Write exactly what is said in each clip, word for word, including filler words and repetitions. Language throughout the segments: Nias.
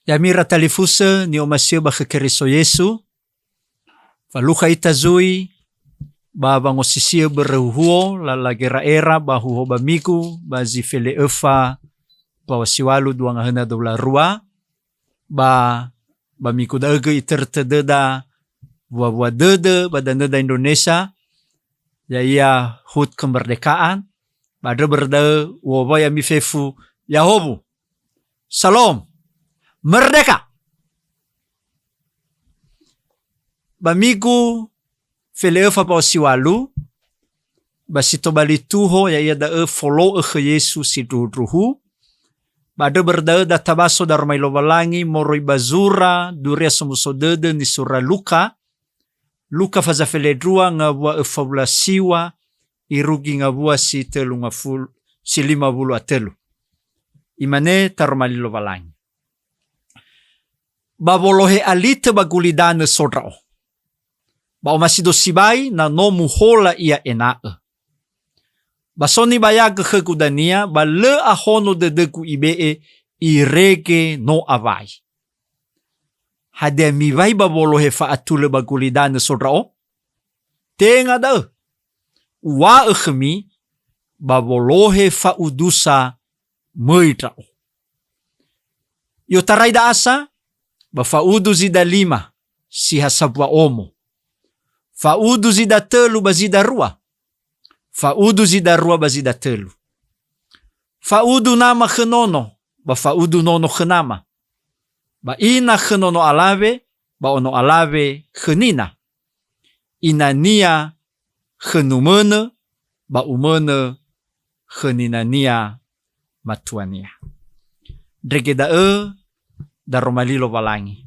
Ya'ami ira talifusö ni'omasi'ö ba khö Keriso Yesu, falukha ita zui ba wangosisi'ö börö huhuo lala gera'era ba huhuo ba migu ba zi fele öfa mbaŵa si ŵalu dua ngahöna dua wulu a rua, ba, ba migu da'ö göi itörö tödöda wua-wua dödö ba danöda Indonesia, ya'ia Hut Kemerdekaan, ba andrö börö da'ö u'owai ami fefu, Yahowu. Salom. Merdeka! Ba migu fele öfa mbaŵa si ŵalu, ba si tobali tuho, ya'ia da'ö folo'ö khö Yesu sindruhu-ndruhu. Ba andrö börö da'ö da tabaso daroma li Lowalangi moroi ba zura Duria Somuso Dödö nisura Luka, Luka faza felendrua ngawua öfa wulu a siŵa, irugi ngawua si tölu ngafulu, si lima wulu a tölu. Imane taroma li Lowalangi. Ba wolohe alitö ba gulidanö so ndra'o. Ba omasido sibai na no muhola ia ena'ö. Ba so nibayagö khögu dania, ba lö ahono dödögu ibe'e, irege no awai. Hadia miŵai ba wolohe fa'atulö ba gulidanö so ndra'o? Tenga da'ö. Uŵa'ö khömi, ba wolohe fa'udusa möi ndra'o. I'otarai da'asa, ba fa'udu zi dalima, si ha sambua omo. Fa'udu zi datölu ba zi darua. Fa'udu zi darua ba zi datölu. Fa'udu nama khö nono, ba fa'udu nono khö nama. Ba ina khö nono alawe, ba ono alawe khö nina. Inania khö numönö, ba umönö khö ninania matuania. Ndrege da'ö daroma li Lowalangi.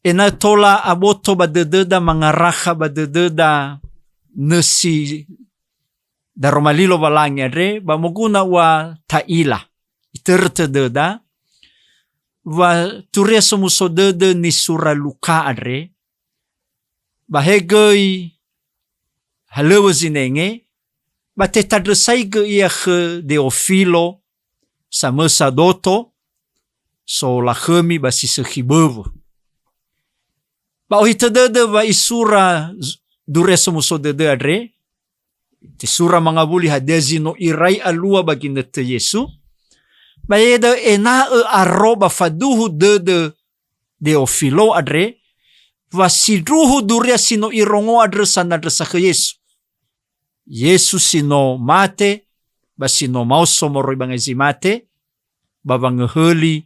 Ena'ö tola aboto ba dödöda, mangarakha ba dödöda nösi daroma li Lowalangi andre, ba moguna ua ta'ila, itörö tödöda, wa Turia Somuso Dödö nisura Luka andre, ba he göi halöŵö zinenge, ba tetandrösaigö ia khö Deofilo, samösa doto, solakhömi ba si sökhi böwö. Ba ohitö dödö wa isura z-, Duria Somuso Dödö andre, tesura mangawuli hadia zi no irai alua ba ginötö Yesu, ba ya'ia da'ö ena'ö aro ba faduhu dödö Deofilo andre, wa sindruhu duria si no irongo andrö sanandrösa khö Yesu. Yesu si no mate, ba si no maoso moroi ba ngai zi mate, ba wangöhöli,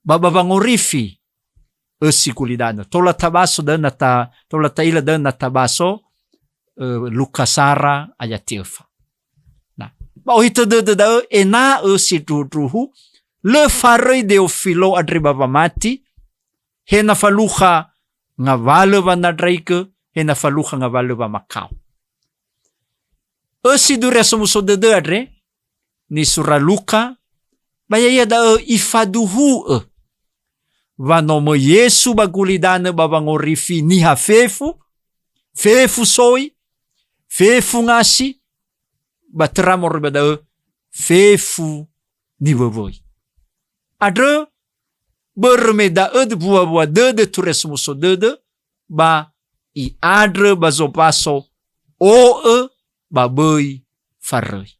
ba ba wangorifi, ösi gulidanö. Tola tabaso da'ö na ta-, tola ta'ila da'ö na tabaso, ö, Luka sara ayati öfa. Nah, ba ohitö dödö da'ö ena'ö sindruhu-ndruhu, lö faröi Deofilo andre ba wamati, he na falukha ngawalö wanandraigö, he na falukha ngawalö wamakao. Ösi Duria Somuso Dödö andre, nisura Luka, ba ya'ia da'ö ifaduhu'ö wa no möi Yesu ba gulidanö ba wangorifi niha fefu, fefu soi, fefu ngasi, ba töra moroi ba da'ö fefu niwöwöi. Andrö, börö me da'ö mbuabua dödö Turia Somuso Dödö, ba i'andrö ba zombaso o'ö ba böi faröi.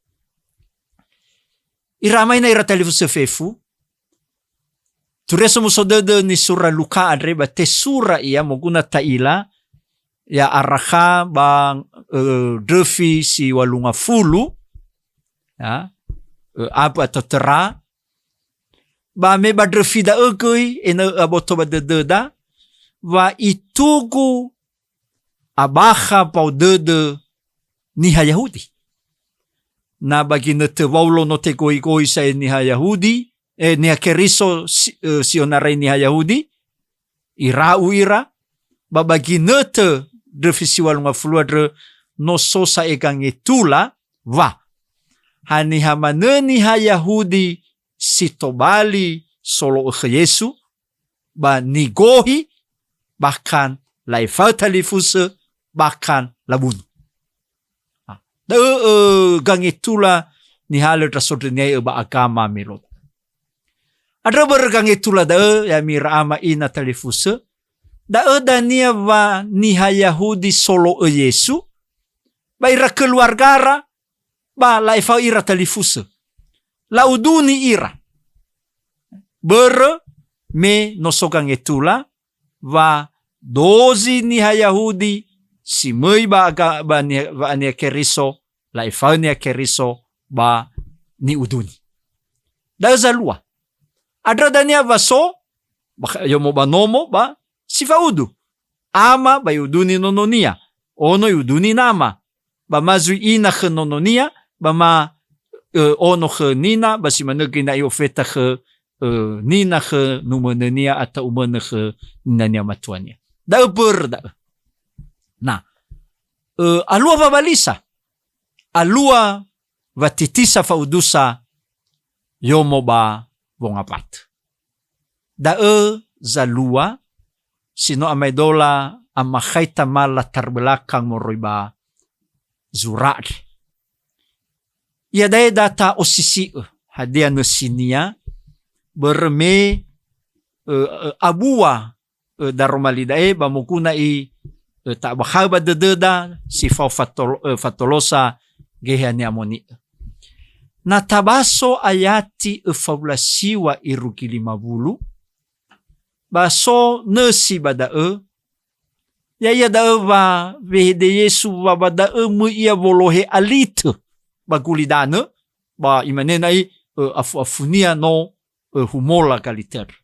Ira ama ina ira talifusö fefu, Turia Somuso Dödö nisura Luka andre ba tesura ia moguna ta'ila, ya arakha ba, ö, ndröfi si ŵalu ngafulu, ya, ö, abö atau töra, ba me ba ndröfi da'ö göi, ena'ö aboto ba dödöda, wa itugu abakha mbao dödö niha Yahudi. Na ba ginötö Waulo no tegoigoi sa'ae niha Yahudi, eh, niha Keriso si-, eh, si onarai niha Yahudi, ira'u ira, ba ba ginötö ndröfi si ŵalu ngafulu andrö no so sa'ae gangetula, wa, haniha manö niha Yahudi si tobali solo'ö khö Yesu, ba nigohi, bahkan la'efa'ö talifusö, bahkan labunu. Ah, da'ö, ö, gangetula nihalö ndra sondrönia'ö ba agama Meroda. Andrö börö gangetula da'ö, ya'ami ira ama ina talifusö. Da'ö dania wa niha Yahudi solo'ö Yesu, ba ira keluargara, ba la'efa'ö ira talifusö. La'uduni ira. Börö me no so gangetula, wa dozi niha Yahudi si möi ba aga-, ba niha, wa'ania Keriso, la'efa'ö niha Keriso ba ni'uduni. Da'ö zalua. Andrö dania wa so, ba kha-, yomo ba nomo, ba si fa'udu. Ama ba i'uduni nononia. Ono i'uduni nama. Ba ma zui ina khö nononia, ba ma, ö, ono khö nina, ba si manö göi na i'ofeta khö, ö, nina khö numönönia atau umönö khö ninania matuania. Da'ö börö da'ö. Na, ö, alua wabalisa, alua watitisa fa'udusa yomo ba wongawatö. Da'ö zalua si no amaedola amakhaita ma latar belakang moroi ba zura andre. Iada'e da ta'osisi'ö hadia nösinia, börö me, ö, ö, abua, ö, daroma li da'e ba moguna i, ö, ta'abakhaö ba dödöda si fao fatolo-, ö, fatolosa Geheha Ni'amoni'ö. Na tabaso ayati öfaula siwa irugi lima wulu, ba so nösi ba da'ö, ya'ia da'ö wa wehede Yesu wa ba da'ö möi ia wolohe alitö ba gulidanö, ba imane na'i, ö, afu-afunia no, ö, humola galitö andrö.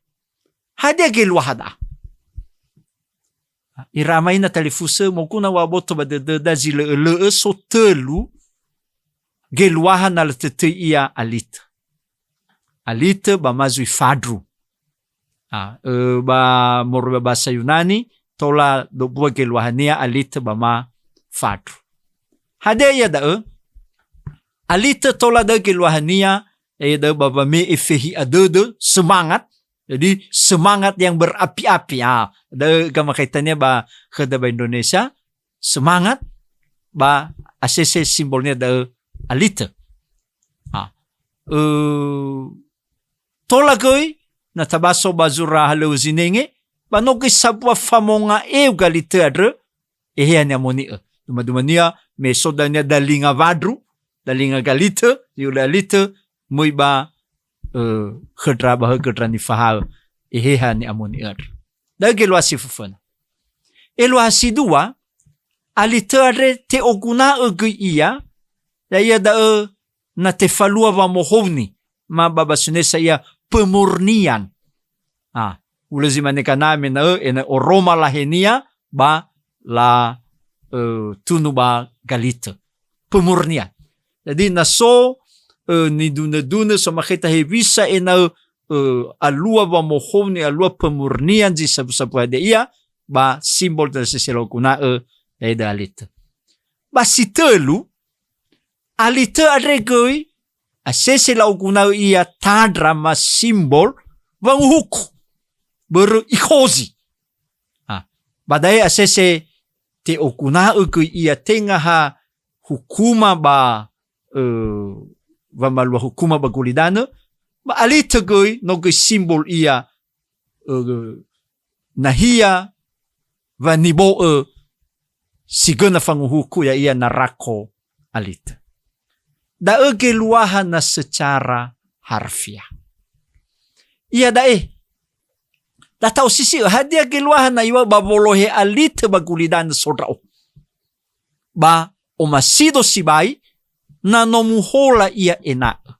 Hadia geluaha da'a? Ira ama ina talifusö, moguna wa'aboto ba dödöda zi lö'ö-lö'ö so tölu geluaha na lö tötöi ia alitö. Alitö ba ma zui fandru. A, ö, ba moroi ba bahasa Yunani, tola dobua geluahania alitö ba ma fandru. Hadia ia da'ö? Alitö tola da'ö geluahania, ia da'ö ba wame'e fehi'a dödö, semangat. Jadi, semangat yang berapi-api. A, da'ö gamakhaitannia ba khöda ba Indonesia, semangat, ba asese simbolnia da'ö alitö. A, ö, tola göi, na tabaso ba zura halöŵö zinenge, ba no göi sambua famonga'eu galitö andrö, Eheha Ni'amoni'ö. Duma-dumania, me so dania dalinga wandru, dalinga galitö, iulö alitö, möi ba, ö, khöndra ba högö ndra nifahaö, Eheha Ni'amoni'ö andrö. Da'ö geluaha si föföna. Eluaha si dua, alitö andre te'oguna'ö göi ia, ya'ia da'ö na tefalua wamohouni, ma ba bahasa Indonesia ia pemurnian. Ah, ulö zi mane gana me na'ö ena'ö oroma lahenia ba la, ö, tunu ba galitö. Pemurnian. Jadi, na so, ö, nidunö-dunö so makheta hewisa ena'ö, ö, alua wamohouni, alua pemurnian zi sabu-sabu hadia ia, ba simbol dan sese laoguna'ö da'e da'ö alitö. Ba si tölu, alitö andre göi, asese la'oguna'ö ia tandra ma simbol wanguhuku. Börö ikhozi. Ah, ba da'e asese te'oguna'ö göi ia tenga ha hukuma ba, ö, wamalua hukuma ba gulidanö, ba alitö göi no göi simbol ia, ö, nahia wa nibo'ö si göna fanguhuku, ya'ia narako alitö. Da'ö geluaha na secara harfiah. Iada'e, da ta'osisi'ö, hadia geluaha na iŵa'ö ba wolohe alitö ba gulidanö so ndra'o? Ba omasido sibai, na no muhola ia ena'ö.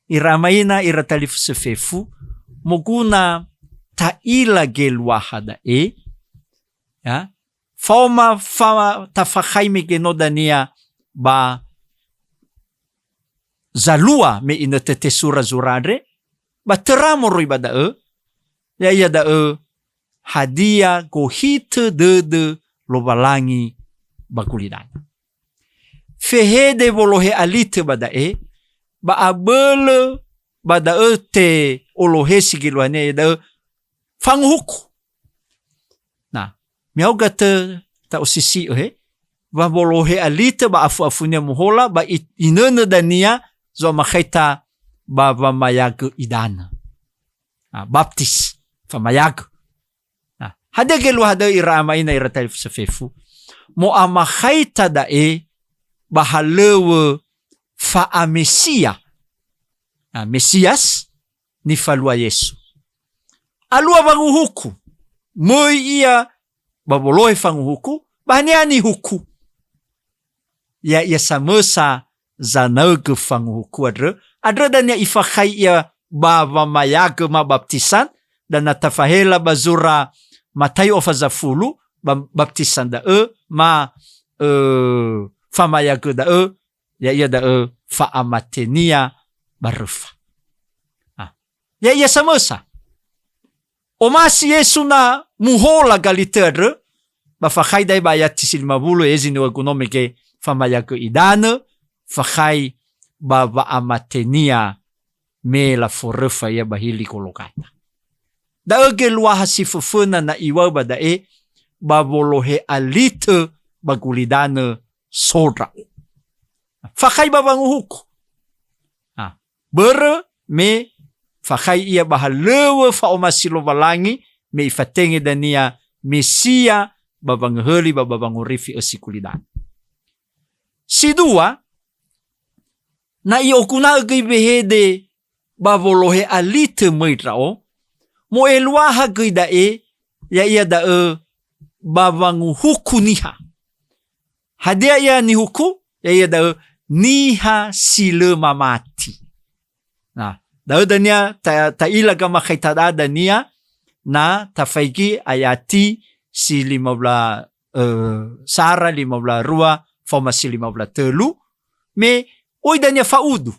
Ira ama ina, ira talifusö fefu, moguna ta'ila geluaha da'e, ya, faoma fa-, tafakhai mege no dania ba zalua me inötöi tesura zura andre, ba töra moroi ba da'ö, ya'ia da'ö hadia gohitö dödö Lowalangi ba gulidanö. Fehede wolohe alitö ba da'e, ba abölö ba da'ö te'olohesi geluahania, ya'ia da'ö fanguhuku. Na, mihaogö tö ta'osisi'ö he, wa wolohe alitö ba afu-afunia muhola, ba i-, inönö dania zo'amakhaita ba wamayagö idanö. Ah, baptis, famayagö. Ah, hadia geluaha da'ö ira ama ina ira talifusö fefu? Mo'amakhaita da'e ba halöŵö fa'amesia. Ah, Mesias, nifalua Yesu. Alua wanguhuku, möi ia ba wolohe fanguhuku, ba haniha nihuku? Ya'ia samösa zanaögö fanguhuku andrö, andrö dania ifakhai ia ba wamayagö ma baptisan, dania tafahela ba zura Mataio afa zafulu, ba baptisan da'ö, ma, ö, famayagö da'ö, ya'ia da'ö fa'amatenia ba röfa. Ah. Ya'ia samösa. Omasi Yesu na muhola galitö andrö, ba fakhai da'e ba ayati si lima wulu, e zi niŵa'ögu no mege famayagö idanö, fakhai ba wa'amatenia me laforöfa ia ba hili Golgata. Da'ö geluaha si föföna na iŵa'ö ba da'e, ba wolohe alitö ba gulidanö so ndra'o. Fakhai ba wanguhuku. Ah, börö me fakhai ia ba halöŵö fa'omasi Lowalangi me ifatenge dania Mesia ba wangöhöli ba, ba wangorifi ösi gulidanö. Si dua, na i'oguna'ö göi wehede ba wolohe alitö möi ndra'o, mo'eluaha göi da'e, ya'ia da'ö ba wanguhuku niha. Hadia ia nihuku? Ya'ia da'ö niha si lö mamati. Nah, da'ö dania ta-, ta'ila gamakhaita da'a dania, na tafaigi ayati si lima wulu, eh, sara lima wulu rua, faoma si lima wulu tölu, me oi dania fa'udu.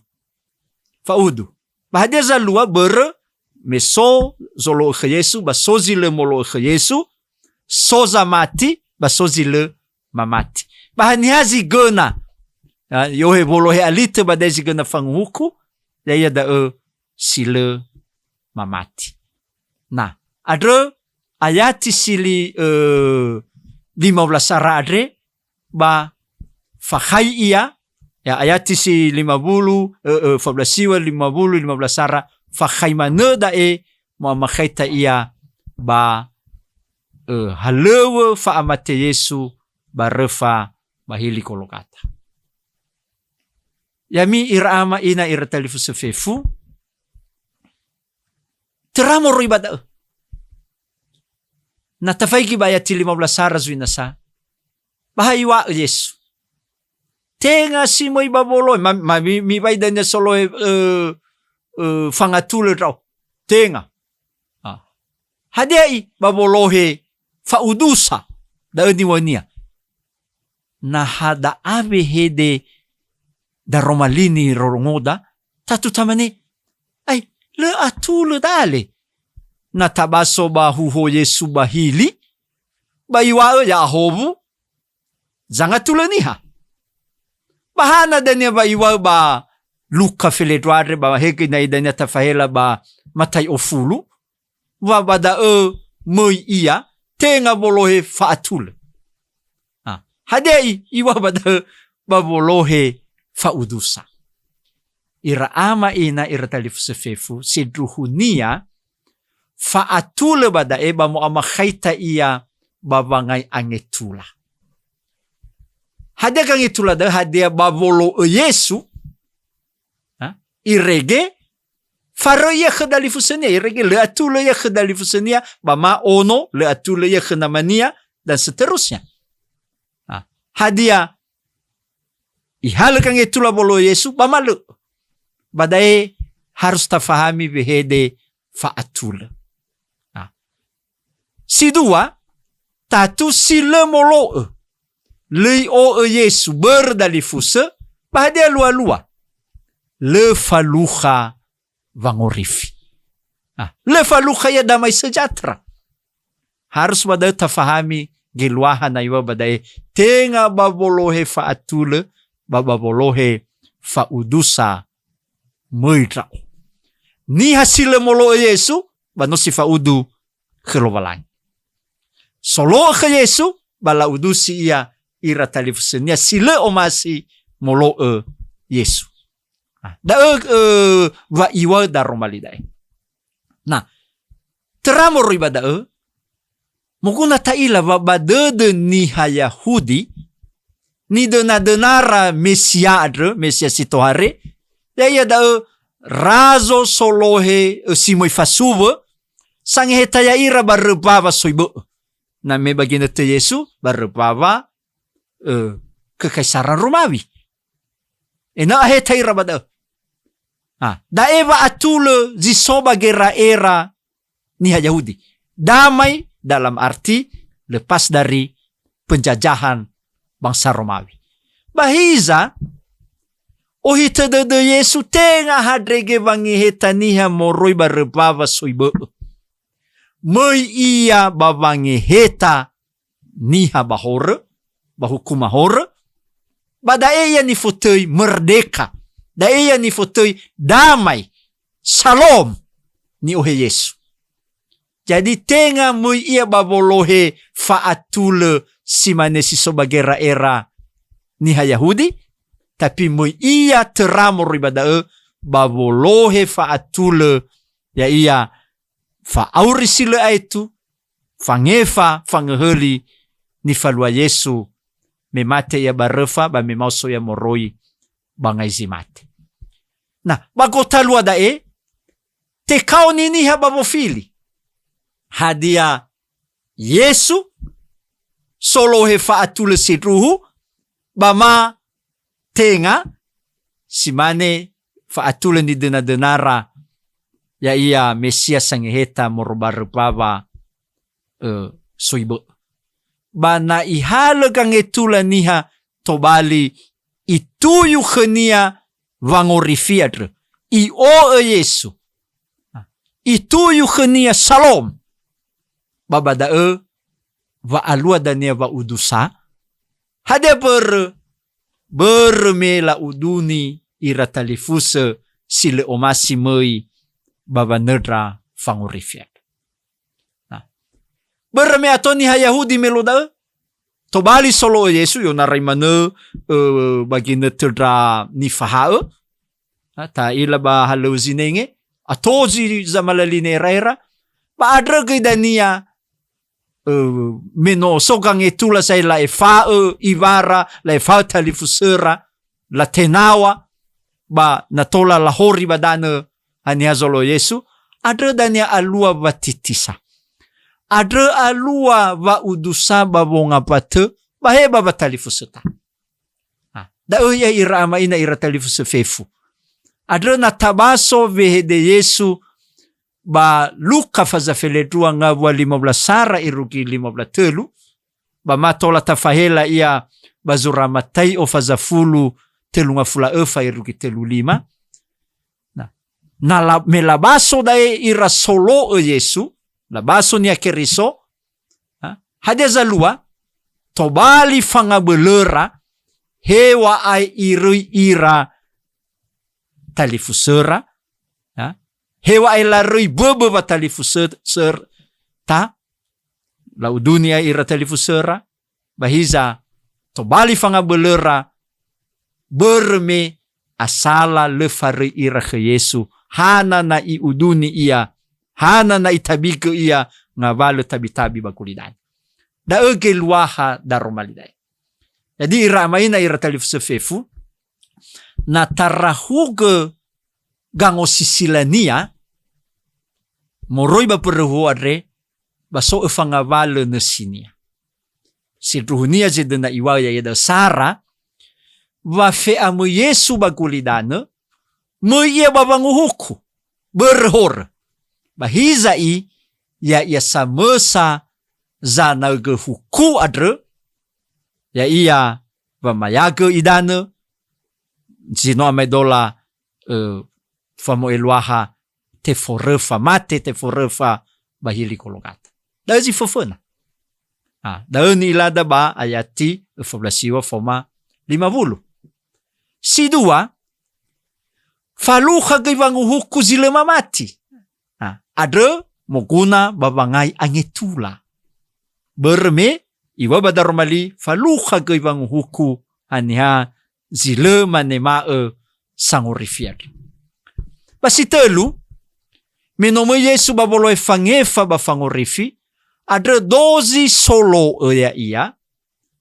Fa'udu. Ba hadia zalua? Börö me so zolo'ö khö Yesu, ba so zi lö molo'ö khö Yesu, so zamati, ba so zi lö mamati. Ba haniha zi göna? Ah, i'ohe wolohe alitö ba da'e zi göna fanguhuku, ya'ia da'ö si lö mamati. Nah, andrö ayati si li-, eh, lima wulu sara andre, ba fakhai ia, ya, ayati si lima wulu, eh, eh, fa belas siwa, lima wulu, lima wulu sara, fakhai manö da'e, mo'amakhaita ia ba, eh, halöŵö fa'amate Yesu ba röfa ba hili Golgata. Ya'ami ira ama ina ira talifusö fefu, töra moroi ba da'ö. Na tafaigi ba ayati lima wulu sara zui nasa, ba ha iŵa'ö Yesu, "Tenga si möi ba wolohe, ma, ma mi, miŵa'ö dania solohe, ö, ö, fangatulö ndra'o. Tenga." Ah. Hadia i ba wolohe fa'udusa, da'ö niŵa'önia. Na ha da'a wehede daroma li nirongoda, tatu tamane, "Ai, lö atulö dale." Na tabaso ba huho Yesu ba hili, ba iŵa'ö, "Ya'ahowu, zangatulö niha." Ba hana dania wa iŵa'ö ba Luka felendrua andre, ba hegöi na dania tafahela ba Mataio fulu, wa ba da'ö möi ia, tenga wolohe fa'atulö. Ah, hadia i, iŵa'ö ba da'ö? Ba wolohe fa'udusa. Ira ama ina ira talifusö fefu, sindruhunia, fa'atulö ba da'e ba mo'amakhaita ia ba wangai angetula. Hadia gangetula da'ö? Hadia ba wolo'ö Yesu, ha? Irege faröi ia khö dalifusönia, irege lö atulö ia khö dalifusönia, ba ma ono lö atulö ia khö namania, dan seterusnya. Ha, hadia ihalö gangetula wolo'ö Yesu, ba ma lö? Ba da'e harus tafahami wehede fa'atulö. Ha. Si dua, tatu si lö molo'ö, lö i'o'ö Yesu börö dalifusö, ba hadia lua-lua? Lö falukha wangorifi. Ah, lö falukha ia damai sejahtera. Harus ba da'ö tafahami geluaha na iŵa'ö ba da'e, tenga ba wolohe fa'atulö, ba, ba wolohe fa'udusa möi ndra'o. Niha si lö molo'ö Yesu, ba no si fa'udu khö Lowalangi. Solo'ö khö Yesu, ba la'udusi ia ira talifusönia si lö omasi molo'ö Yesu. Ah, da'ö, ö, wa iŵa'ö daroma li da'e. Nah, Töra moroi ba da'ö, moguna ta'ila wa ba dödö niha Yahudi, nidöna-dönara Mesia andrö, Mesia si tohare, ya'ia da'ö razo solohe, ö, si möi fasuwö, sangeheta ya'ira ba römbawa soi bö'ö. Na me ba ginötö Yesu, ba römbawa, ö, khö Kaisara Romawi. Ena'ö aheta ira ba da'ö. Ha, da'e wa'atulö zi so ba gera'era niha Yahudi. Damai dalam arti lepas dari penjajahan bangsa Romawi. Ba hiza, ohitö dödö Yesu tenga handrege wangeheta niha moroi ba römbawa soi bö'ö. Möi ia ba wangeheta niha ba horö, ba hukuma horö, ba da'e ia nifotöi merdeka, da'e ia nifotöi damai, salom, ni'ohe Yesu. Jadi tenga möi ia ba wolohe fa'atulö si mane si so ba gera'era niha Yahudi, tapi möi ia töra moroi ba da'ö ba wolohe fa'atulö, ya'ia fa'auri si lö aetu, fangefa, fangöhöli nifalua Yesu, me mate ia ba röfa, ba me maoso ia moroi ba ngai zi mate. Na, ba gotalua da'e, tekaoni niha ba wofili. Hadia Yesu, solohe fa'atulö sindruhu, ba ma tenga, si mane fa'atulö nidöna-dönara, ya'ia Mesia sangeheta moroi ba römbawa, ö, soi bö'ö. Ba na ihalö gangetula niha tobali ituyu khönia wangorifi andrö. I'o'ö Yesu. Ituyu khönia salom. Ba ba da'ö wa'alua dania wa'udusa. Hadia börö? Börö me la'uduni ira talifusö si lö omasi möi ba wanöndra fangorifi andrö. Nah. Börö me ato niha Yahudi me luo da'ö, tobali solo'ö Yesu, i'onarai manö, ö, ba ginötö ndra nifaha'ö. Ha, ta'ila ba halöŵö zinenge, ato zi zamalaline era'era, ba andrö göi dania, ö, me no so gangetula sa'ae la'efa'ö iwara, la'efa'ö talifusöra, latenaŵa, ba na tola lahori ba danö haniha zolo'ö Yesu, andrö dania alua watitisa. Andrö alua wa'udusa ba wongambatö, ba he ba watalifusöta. Ha, da'ö ia ira ama ina ira talifusö fefu. Andrö na tabaso wehede Yesu ba Luka faza felendrua ngawua lima belas sara irugi lima belas tölu, ba ma tola tafahela ia ba zura Matai'o faza fulu tölu ngafula öfa irugi tölu lima. Nah, na la-, me labaso da'e ira solo'ö Yesu, labaso niha Keriso, ha? Hadia zalua? Tobali fangabölöra, heŵa'ae iröi ira talifusöra, ha? Heŵa'ae laröi böbö watalifusö-, sör-, ta, la'uduni ia ira talifusöra, ba hiza tobali fangabölöra, börö me asala lö faröi ira khö Yesu, hana na i'uduni ia, hana na itabigö ia ngawalö tabi-tabi ba gulidanö. Da'ö geluaha daroma li da'e. Jadi ira ama ina ira talifusö fefu, na tarahugö gango sisilania moroi ba mbörö huo andre, ba so öfa ngawalö nösinia. Sindruhunia zedöna iŵa'ö ya'ia da'ö sara, wa fe'amöi Yesu ba gulidanö, möi ia ba wanguhuku, börö horö. Ba hiza'i, ya'ia samösa zanaögö huku andrö, ya'ia wamayagö idanö, zi no amaedola, ö, famo'eluaha teforöfa, mate teforöfa ba hili Golgata. Da'ö zi föföna. Ah, da'ö ni'ilada ba ayati öfa belas siŵa foma lima wulu. Si dua, falukha göi wanguhuku zi lö mamati. Ah, andrö moguna ba wangai angetula. Börö me, iŵa'ö ba daroma li, falukha göi wanguhuku haniha zi lö manema'ö sangorifi andrö. Ba si tölu, Me no möi Yesu ba wolohe fangefa ba fangorifi, andrö dozi solo'ö ya'ia,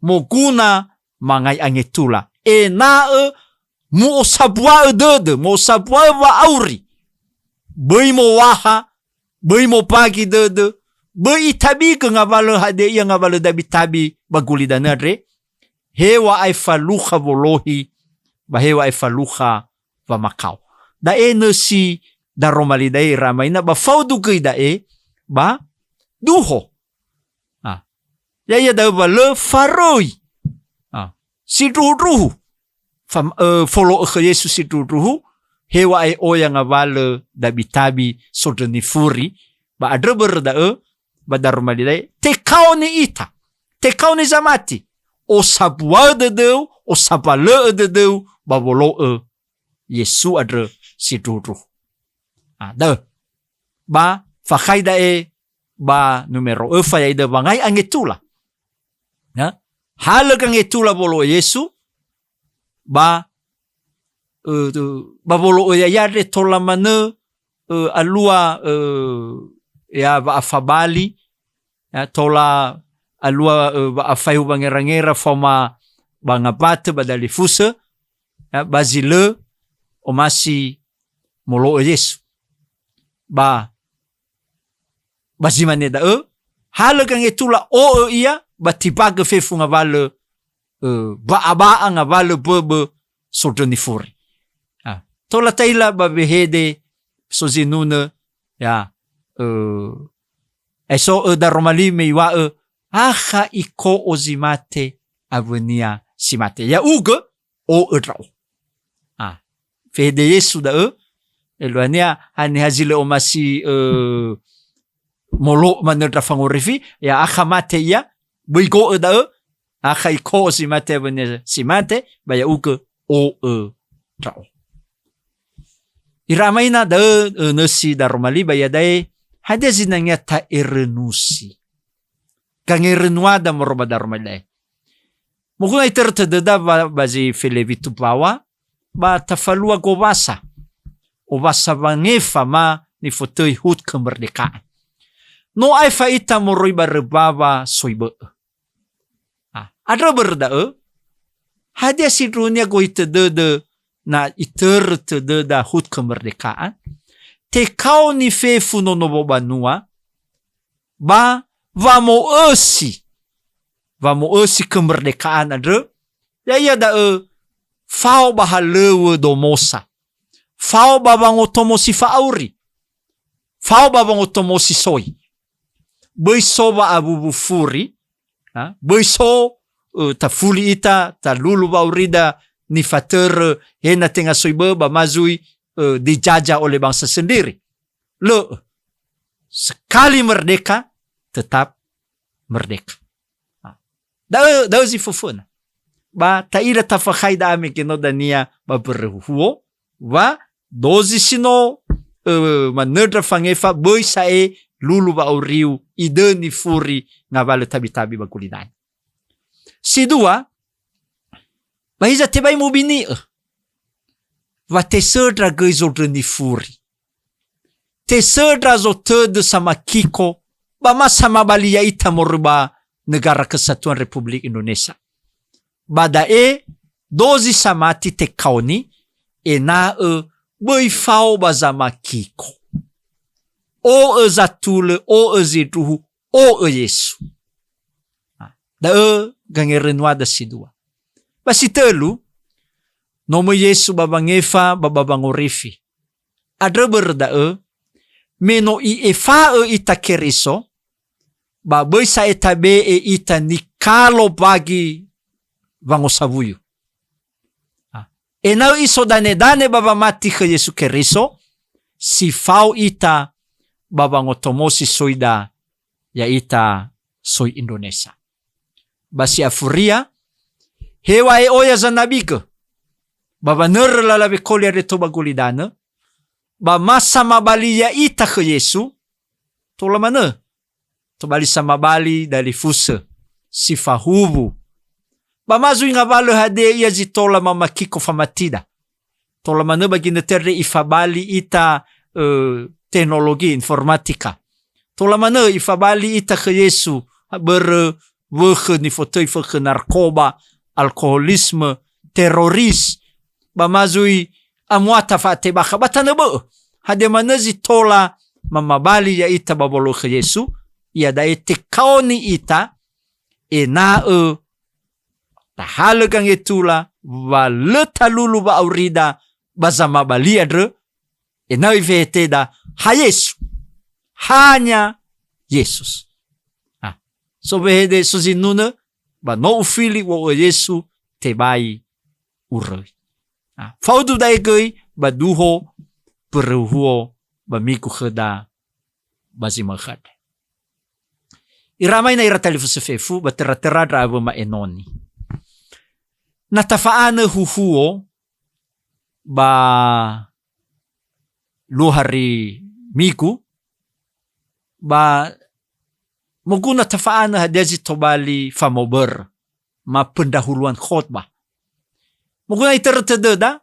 moguna mangai angetula, ena'ö mu'osambua'ö dödö, mu'osambua'ö wa'auri. Böi mowaha, böi mobagi dödö, böi itabigö ngawalö hadia ia ngawalö dabitabi ba gulidanö andre, heŵa'ae falukha wolohi, ba heŵa'ae falukha wamakao. Da'e nösi daroma li da'e ira ama ina, ba faudu göi da'e ba duho. Ah. Ya'ia da'ö wa lö faröi. Ah. Sindruhundruhu. Fam-, ö, folo'ö khö Yesu sindruhundruhu, heŵa'ae oya ngawalö dabitabi sondrö nifuri, ba andrö börö da'ö, ba daroma li da'e, tekaoni ita, tekaoni zamati, osambua'ö dödöu, osambalö'ö dödöu, ba wolo'ö Yesu andrö sindruhundruhu. Ah, da'ö. Ba fakhai da'e ba numero öfa, ya'ia da'ö wangai angetula. Ya. Halö gangetula wolo'ö Yesu, ba, ö, ba wolo'ö ya'ia andre tola manö, ö, alua, ö, ya, wa'afabali, ya, tola alua, ö, wa'afaehu wangerangera faoma ba ngabatö ba dalifusö, ya, ba zi lö omasi molo'ö Yesu. Ba, ba zi mane da'ö, halö gangetula o'ö ia, ba tibagö fefu ngawalö, ö, ba'a-ba'a ngawalö böbö sondrö nifuri. Ah, tola ta'ila ba wehede so zinunö, ya, ö, eso, ö, daroma li me iŵa'ö, akha iko'o zi mate awönia si mate. Ya'ugö, o'ö ndra'o. Ah, fehede Yesu da'ö, eluahania, haniha zi lö omasi, ö, molo'ö manö ndra fangorifi, ya akha mate ia, böi go'ö da'ö, akha iko'o si mate awönia si mate, ba ya'ugö o'ö ndra'o. Ira ama ina da'ö, ö, nösi daroma li ba iada'e, hadia zinangea ta'erönusi? Gangerönuada moroi ba daroma li da'e. Moguna itörö tödöda wa ba zi felewitu mbaŵa, ba tafalua gowasa. Owasa wangefa ma nifotöi Hut Kemerdekaan. No aefa ita moroi ba römbawa soi bö'ö. Ah, andrö börö da'ö, hadia sindruhunia gohitö dödö na itörö tödöda Hut Kemerdekaan? Tekaoni fefu nono wobanua, ba wamo'ösi, wamo'ösi kemerdekaan andrö, ya'ia da'ö fao ba halöŵö domosa, fao ba wangotomo si fa'auri, fao ba wangotomo si soi. Böi so wa'awuwu furi, ha? Böi so, ö, tafuli ita, talulu wa'aurida nifatörö, he na tenga soi bö'ö ba ma zui, ö, dijajah oleh bangsa sendiri. Lö'ö. Sekali merdeka, tetap merdeka. Ha. Da'ö, da'ö zi föföna. Ba ta'ila tafakhai da'a me geno dania ba mbörö huhuo, wa dozi si no, ö, manöndra fangefa böi sa'e lulu wa'auriu idö nifuri ngawalö tabi-tabi ba gulidanö. Si dua, ba hiza tebai mobini'ö. Wa tesöndra göi zondrö nifuri. Tesöndra zotödö samakiko, ba ma samabali ya'ita moroi ba Negara Kesatuan Republik Indonesia. Ba da'e, dozi samati tekaoni, ena'ö böi fao ba zamakiko. O'ö zatulö, o'ö zindruhu, o'ö Yesu. Nah, da'ö gangerönuada si dua. Ba si tölu, no möi Yesu ba wangefa ba ba wangorifi. Andrö börö da'ö, me no i'efa'ö ita Keriso, ba böi sa'e tabe'e ita nikalo mbagi wangosawuyu. Ah, ena'ö isodanedane ba wamati khö Yesu Keriso, si fao ita ba wangotomo si soida, ya'ita soi Indonesia. Ba si afuria, heŵa'ae oya zanabigö, ba wanörö lala wekoli andre tou ba gulidanö, ba ma samabali ya'ita khö Yesu, tola manö, tobali samabali dalifusö, si fahuwu. Ba ma zui ngawalö hadia ia zi tola mamakiko famatida. Tola manö ba ginötö andre ifabali ita, ö, teknologi informatika. Tola manö ifabali ita khö Yesu, börö wökhö nifotöi fökhö narkoba, alkoholisme, teroris, ba ma zui amuata fa'atebakha ba tanö bö'ö. Hadia manö zi tola mamabali ya'ita ba wolo'ö khö Yesu, iada'e tekaoni ita, ena'ö tahalö gangetula, wa lö talulu wa'aurida ba zamabali andrö, ena'ö ifeheteda, ha Yesu. Hanya Yesus. Ah, so wehede so zinunö, ba no ufili u'o'ö Yesu tebai uröi. Ah, faudu da'e göi ba duho börö huhuo ba migu khöda ba zi ma'ökhö andre. Ira ama ina ira talifusö fefu ba töra-töra ndra awö ma'enoni. Na tafa'anö huhuo ba luo hari migu, ba moguna tafa'anö hadia zi tobali famobörö, ma pendahuluan khotbah. Moguna itörö tödöda,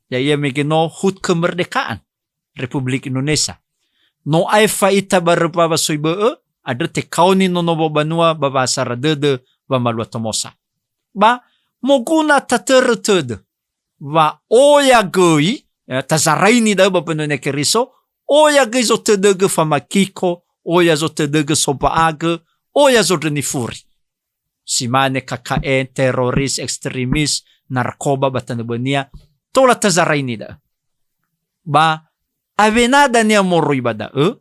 ya'ia mege no hut kemerdekaan Republik Indonesia. No aefa ita ba römbawa soi bö'ö, andrö tekaoni nono mbanua ba wa'asara dödö wamalua tomosa. Ba moguna tatörö tödö, wa oya göi, ya, tazaraini da'ö ba mbanua Niha Keriso, oya göi zotödögö famakiko, oya zotödögö somba'agö, oya zondrö nifuri. Si mane K K N, teroris, ekstremis, narkoba ba tanö bö'önia, tola tazaraini da'ö. Ba awena dania moroi ba da'ö,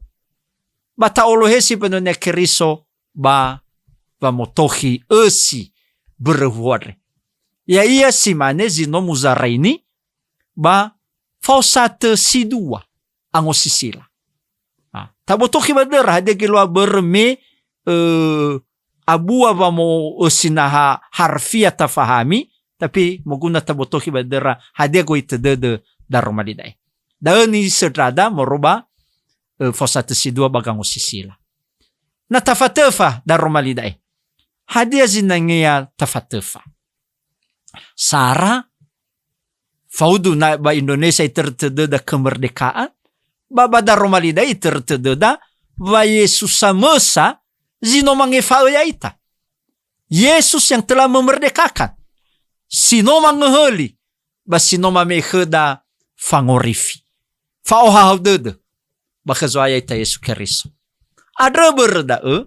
ba ta'olohesi mbanua Niha Keriso ba wamotokhi ösi börö huhuo andre. Ya'ia si mane zi no muzaraini ba faosatö si dua angosisila. Ah, tabotokhi ba döra hadia geloa börö me, eh, abua wamo'ösi naha harfiah tafahami, tapi moguna tabotokhi ba döra hadia göi tödödö daroma li da'e. Da'ö nisöndrada moroi ba, eh, faosatö si dua ba gangosisila. Na tafatöfa daroma li da'e. Hadia zinangea tafatöfa? Sara, faudu na ba Indonesia itörö tödöda kemerdekaan, ba ba daroma li da'e itörö tödöda wa Yesus samösa zi no mangefa'ö ya'ita. Yesus yang telah memerdekakan. Si no mangöhöli, ba si no mame'e khöda fangorifi, fa'ohahau dödö ba khö Zo'aya ita Yesu Keriso. Andrö börö da'ö,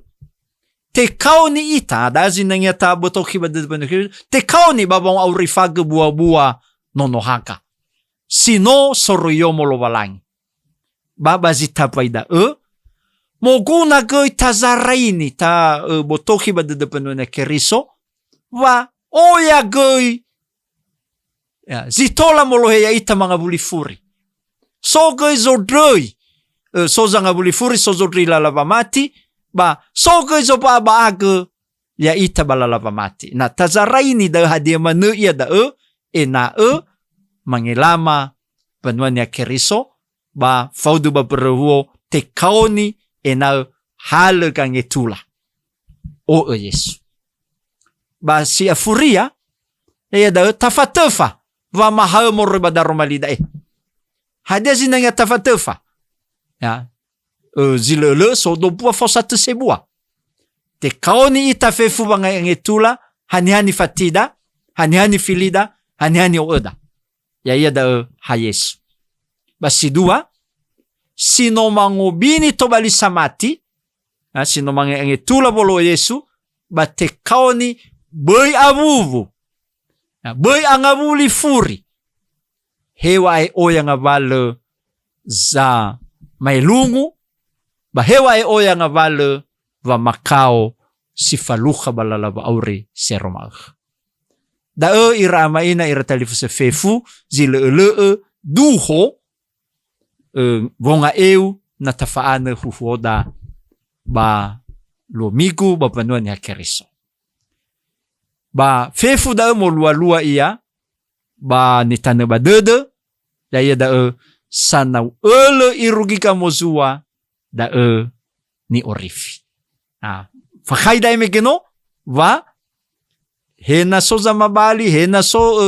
tekaoni ita, da'ö zinangea tabotokhi ba dödö mbanua Keriso, tekaoni ba wanga'aurifagö bua-bua nono haga. Si no soroi yomo Lowalangi. Ba ba zi tambai da'ö, moguna göi tazaraini ta, ö, botokhi ba dödö mbanua Niha Keriso, wa oya göi, ya, zi tola molohe ya'ita mangawuli furi. So göi zondröi, ö, so zangawuli furi, so zondröi lala wamati, ba so göi zoba'aba'agö ya'ita ba lala wamati. Na tazaraini da'ö hadia manö ia da'ö, ena'ö mangelama mbanua Niha Keriso, ba faudu ba börö huhuo tekaoni ena'ö halö gangetula. O'ö Yesu. Ba si afuria, ya'ia da'ö tafatöfa wamahaö moroi ba daroma li da'e. Hadia zinangea tafatöfa? Ya, ö, zi lö'ölö'ö so dombua faosatö sebua. Tekaoni ita fefu wangangetula, haniha nifatida, haniha nifilida, haniha ni'o'öda. Ya'ia da'ö ha Yesu. Ba si dua, si no mangobini tobali samati, na si no mange-, mangetula wolo'ö Yesu, ba tekaoni böi awuwu, na böi angawuli furi. Heŵa'ae oya ngawalö zamaelungu, ba heŵa'ae oya ngawalö wamakao si falukha ba lala wa'auri si ero ma'ökhö. Da'ö ira ama ina ira talifusö fefu zi lö'ölö'ö duho, ö, wonga'eu na tafa'anö huhuoda ba luo migu ba mbanua Niha Keriso. Ba fefu da'ö molualua ia ba nitanö ba dödö, ya'ia da'ö sanau ölö irugi gamozua, da'ö ni'orifi. Ah, fakhai da'e mege no, wa he na so zamabali, he na so, ö,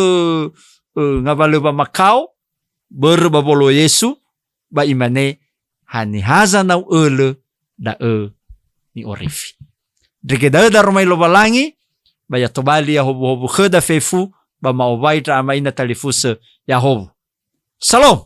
ö, ngawalö wamakao, börö ba wolo'ö Yesu, ba imane, Haniha zanau ölö, da'ö ni'orifi. Ndrege da'ö daromali Lowalangi, ba ya tobali ya howuhowu khöda fefu, ba ma'owai ndra ama ina talifusö yahowu. Salom!